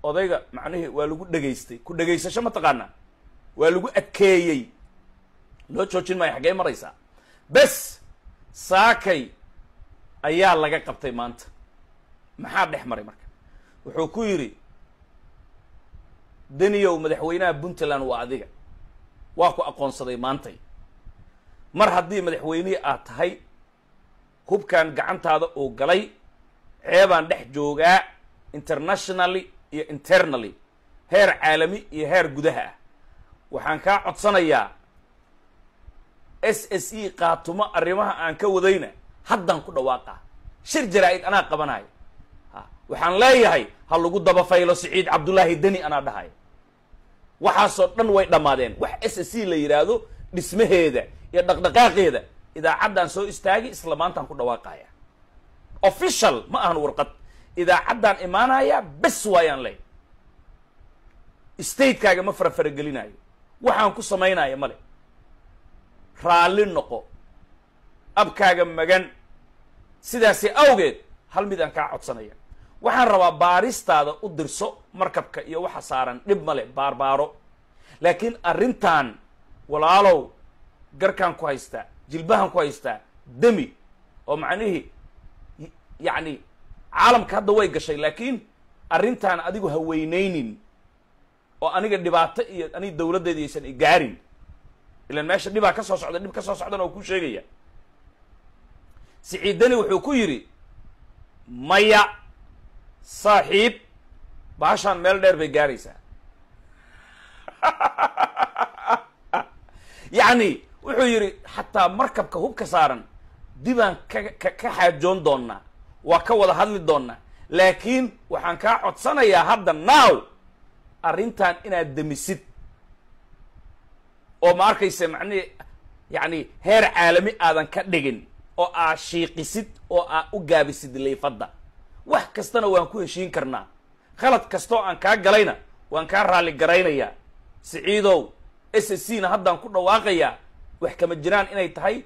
Odayga macnihii waa lagu dhegaystay, ku dhegaysasho ma taqaanaa, waa lagu adkeeyey, loo joojin maayo. Xaggee maraysaa? Bes saakay ayaa laga qabtay. Maanta maxaa dhex maray? Marka wuxuu ku yidhi Deniyow, madaxweynaha Puntland waa adiga, waa ku aqoonsaday maantay. Mar haddii madaxweynihii aad tahay, hubkan gacantaada uu galay, ceebaan dhex joogaa internationally iyo internally, heer caalami iyo heer gudaha ah. Waxaan kaa codsanayaa SSC Qaatumo arrimaha aan ka wadayna haddaan ku dhawaaqa, shir jaraa-id anaa qabanayo. Ha, waxaan leeyahay ha lagu dabafaylo Siciid Cabdullaahi Deni. Anaa dhahay waxaasoo dhan way dhammaadeen. Wax SSC la yidhaahdo dhismaheeda iyo dhaqdhaqaaqeeda idaacaddaan soo istaagi, isla maantaan ku dhawaaqaya. Official ma ahan, warqad idaacaddaan imaanaya bes waayaan leey. Statekaaga ma farafaragelinayo, waxaan ku samaynaya male. Raalli noqo, abkaaga magan. Sidaasi awgeed hal mid aan kaa codsanaya, waxaan rabaa baaristaada u dirso markabka iyo waxa saaran, dhib male, baarbaaro. Laakiin arrintan walaalow garkaan ku haystaa, jilbahan ku haystaa, demi oo macnihii yacni caalamka hadda way gashay. Laakiin arrintaan adigu ha weynaynin oo aniga dhibaato iyo aniga dawladdeeda yaysan igaarin, ilan meesha dhibaa ka soo socda, dhib ka soo socdana oo kuu sheegaya. Siciidani wuxuu ku yidhi maya saaxiib, baashaan meel dheer bay gaaraysaa. Yacni wuxuu yidhi xataa markabka hubka saaran dibaan ka xaajoon doonnaa, waa ka wada hadli doonnaa, laakiin waxaan kaa codsanayaa hadda now arrintan inaad demisid oo ma arkaysa macnihi yacni heer caalami aadan ka dhigin oo aa shiiqisid oo aa u gaabisid liifadda. Wax kastana waan ku heshiin karnaa, khalad kastoo aan kaa galayna waan kaa raalli garaynayaa Siciidow. SSC na haddaan ku dhawaaqayaa wax kama jiraan inay tahay,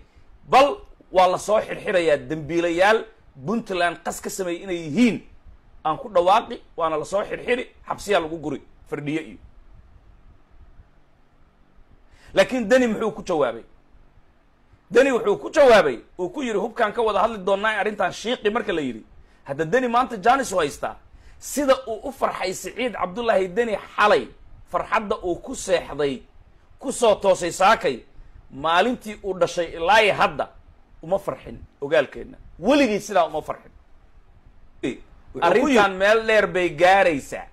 bal waa la soo xidhxidhayaa dembiilayaal Puntland qas ka sameeyey inay yihiin aan ku dhawaaqi, waana lasoo xidhxidhi, xabsiyaa lagu guri fardhiye iyo. Laakiin Deni muxuu ku jawaabay? Deni wuxuu ku jawaabay uu ku yidhi hubkaan ka wada hadli doonnaa, arrintan shiiqi. Marka la yidhi hadda Deni maanta janis u haystaa, sida uu u farxay Siciid Cabdullaahi Deni xalay, farxadda uu ku seexday ku soo toosay saakay, maalintii uu dhashay ilaayi hadda uma farxin, ogaalkeenna weligii sidaa uma farxin. Arrintan meel dheer bay gaaraysaa.